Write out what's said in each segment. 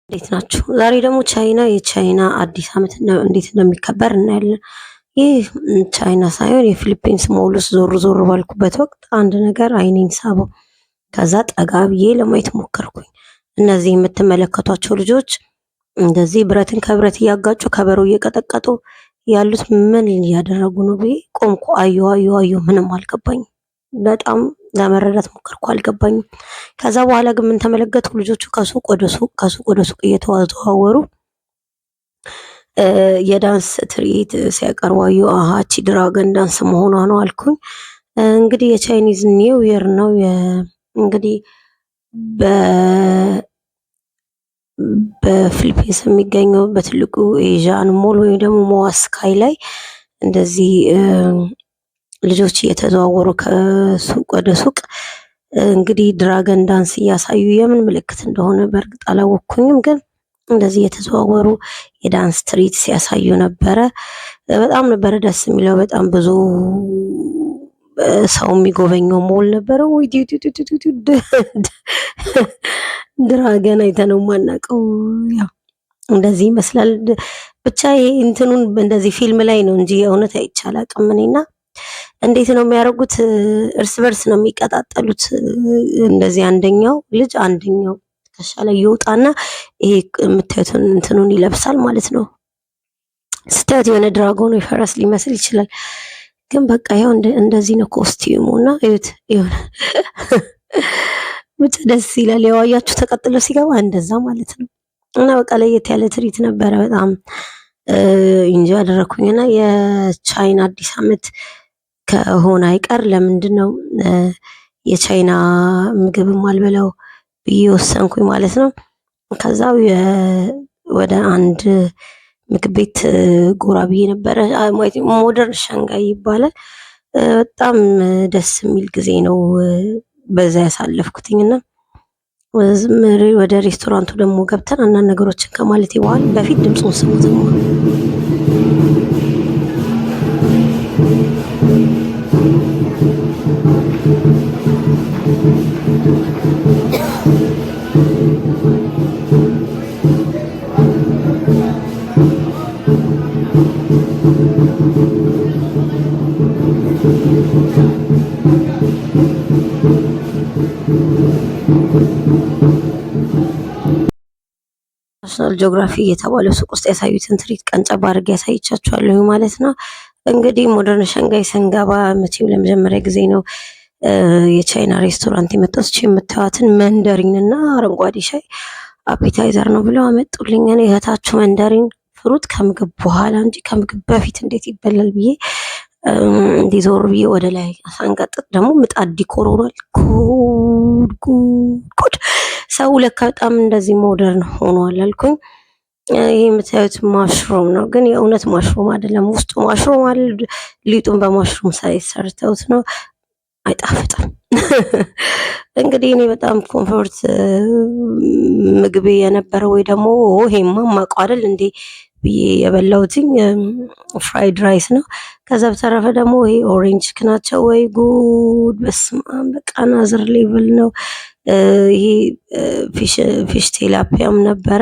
እንዴት ናችሁ? ዛሬ ደግሞ ቻይና የቻይና አዲስ ዓመት እንዴት እንደሚከበር እናያለን። ይህ ቻይና ሳይሆን የፊሊፒንስ ሞል ውስጥ ዞር ዞር ባልኩበት ወቅት አንድ ነገር አይኔን ሳበው። ከዛ ጠጋ ብዬ ለማየት ሞከርኩኝ። እነዚህ የምትመለከቷቸው ልጆች እንደዚህ ብረትን ከብረት እያጋጩ ከበሮ እየቀጠቀጡ ያሉት ምን እያደረጉ ነው ብዬ ቆምኩ። አየሁ አየሁ አየሁ፣ ምንም አልገባኝም። በጣም ለመረዳት ሞከርኩ፣ አልገባኝም። ከዛ በኋላ ግን ምን ተመለከትኩ? ልጆቹ ከሱቅ ወደ ሱቅ ከሱቅ ወደ ሱቅ እየተዘዋወሩ የዳንስ ትርኢት ሲያቀርቡ አየሁ። አሃ እቺ dragon dance መሆኗ ነው አልኩኝ። እንግዲህ የ Chinese New Year ነው። እንግዲህ በፊሊፒንስ የሚገኘው በትልቁ Asian mall ወይም ደግሞ ሞዋ ስካይ ላይ እንደዚህ ልጆች እየተዘዋወሩ ከሱቅ ወደ ሱቅ እንግዲህ dragon dance እያሳዩ የምን ምልክት እንደሆነ በእርግጥ አላወቅኩኝም፣ ግን እንደዚህ እየተዘዋወሩ የዳንስ ትርኢት ሲያሳዩ ነበረ። በጣም ነበረ ደስ የሚለው። በጣም ብዙ ሰው የሚጎበኘው ሞል ነበረ። ወይ dragon አይተነው ማናውቀው ያው እንደዚህ ይመስላል። ብቻ ይሄ እንትኑን እንደዚህ ፊልም ላይ ነው እንጂ የእውነት አይቼ አላውቅም እኔና እንዴት ነው የሚያደርጉት? እርስ በርስ ነው የሚቀጣጠሉት። እንደዚህ አንደኛው ልጅ አንደኛው ትከሻ ላይ ይወጣና ይሄ የምታዩትን እንትኑን ይለብሳል ማለት ነው። ስታዩት የሆነ dragon ወይ ፈረስ ሊመስል ይችላል፣ ግን በቃ ያው እንደዚህ ነው costume ኡ እና እዩት፣ የሆነ ብቻ ደስ ይላል። ያው አያችሁ ተቀጥሎ ሲገባ እንደዛ ማለት ነው። እና በቃ ለየት ያለ ትርኢት ነበረ። በጣም enjoy አደረኩኝ። እና የቻይና አዲስ ዓመት ከሆነ አይቀር ለምንድን ነው የቻይና ምግብም አልበላው ብዬ ወሰንኩኝ ማለት ነው። ከዛ ወደ አንድ ምግብ ቤት ጎራ ብዬ ነበረ። ሞደርን ሻንጋይ ይባላል። በጣም ደስ የሚል ጊዜ ነው በዛ ያሳለፍኩትኝ እና ወደ ሬስቶራንቱ ደግሞ ገብተን አንዳንድ ነገሮችን ከማለቴ በኋላ በፊት ድምፁን ስሙት። ናሽናል ጂኦግራፊ የተባለው ሱቅ ውስጥ ያሳዩትን ትርኢት ቀንጨብ አድርጌ ያሳይቻችኋለሁ ማለት ነው። እንግዲህ ሞደርን ሸንጋይ ስንገባ መቼም ለመጀመሪያ ጊዜ ነው የቻይና ሬስቶራንት የመጣሁት። እቺ የምታዩትን mandarin እና አረንጓዴ ሻይ appetizer ነው ብለው አመጡልኝ። እኔ እህታችሁ mandarin fruit ከምግብ በኋላ እንጂ ከምግብ በፊት እንዴት ይበላል ብዬ እንዲዞር ብዬ ወደ ላይ ሳንቀጥጥ ደግሞ ምጣድ decor ሆኗል። ጉድ ጉድ ጉድ! ሰው ለካ በጣም እንደዚህ modern ሆኗል አልኩኝ። ይሄ የምታዩት mushroom ነው፣ ግን የእውነት mushroom አይደለም። ውስጡ mushroom አለ፣ ሊጡን በ mushroom ሳይዝ ሰርተውት ነው። አይጣፍጥም። እንግዲህ እኔ በጣም comfort ምግቤ የነበረው ወይ ደግሞ ይሄማ የማውቀው አይደል እንዴ ብዬ የበላሁትኝ fried rice ነው። ከዛ በተረፈ ደግሞ ይሄ orange ናቸው ወይ ጉድ! በስመ አብ በቃ another level ነው። ይሄ fish tilapia ም ነበረ።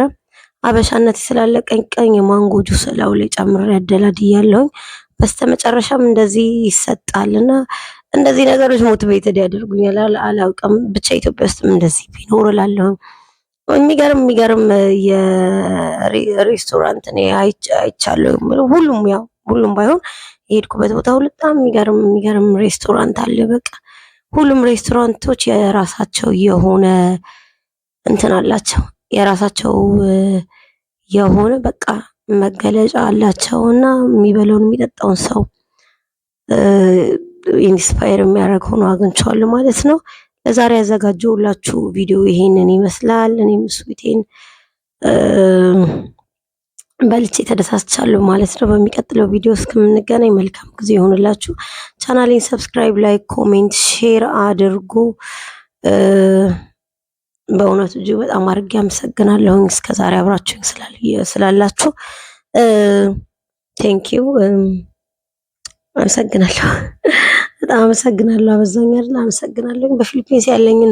አበሻነት ስላለቀኝ ቀኝ የማንጎ ጁስ እላዩ ላይ ጨምሬ አደላድያለሁኝ። በስተመጨረሻም እንደዚህ ይሰጣልና እንደዚህ ነገሮች motivated ያደርጉኛል። አላውቅም ብቻ ኢትዮጵያ ውስጥም እንደዚህ ቢኖር እላለሁ። የሚገርም የሚገርም የሬስቶራንት ነው አይቻለሁ። ሁሉም ያው ሁሉም ባይሆን የሄድኩበት ቦታ ሁሉ በጣም የሚገርም የሚገርም ሬስቶራንት አለ። በቃ ሁሉም ሬስቶራንቶች የራሳቸው የሆነ እንትን አላቸው፣ የራሳቸው የሆነ በቃ መገለጫ አላቸው እና የሚበላውን የሚጠጣውን ሰው inspire የሚያደርግ ሆኖ አግኝቼዋለሁ ማለት ነው። ለዛሬ ያዘጋጀሁላችሁ ቪዲዮ ይሄንን ይመስላል። እኔም sweet ኤን በልቼ ተደሳስቻለሁ ማለት ነው። በሚቀጥለው ቪዲዮ እስከምንገናኝ መልካም ጊዜ ይሆንላችሁ። ቻናሌን subscribe፣ like፣ comment፣ share አድርጉ። በእውነቱ እጅግ በጣም አድርጌ አመሰግናለሁኝ እስከዛሬ አብራችሁኝ ስላላችሁ thank you። አመሰግናለሁ። በጣም አመሰግናለሁ። አበዛኝ አይደል? አመሰግናለሁ። በፊሊፒንስ ያለኝን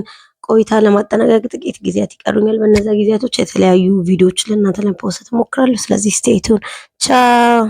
ቆይታ ለማጠናቀቅ ጥቂት ጊዜያት ይቀሩኛል። በእነዛ ጊዜያቶች የተለያዩ ቪዲዮዎች ለእናንተ ለ post እሞክራለሁ። ስለዚህ stay tuned። ቻው።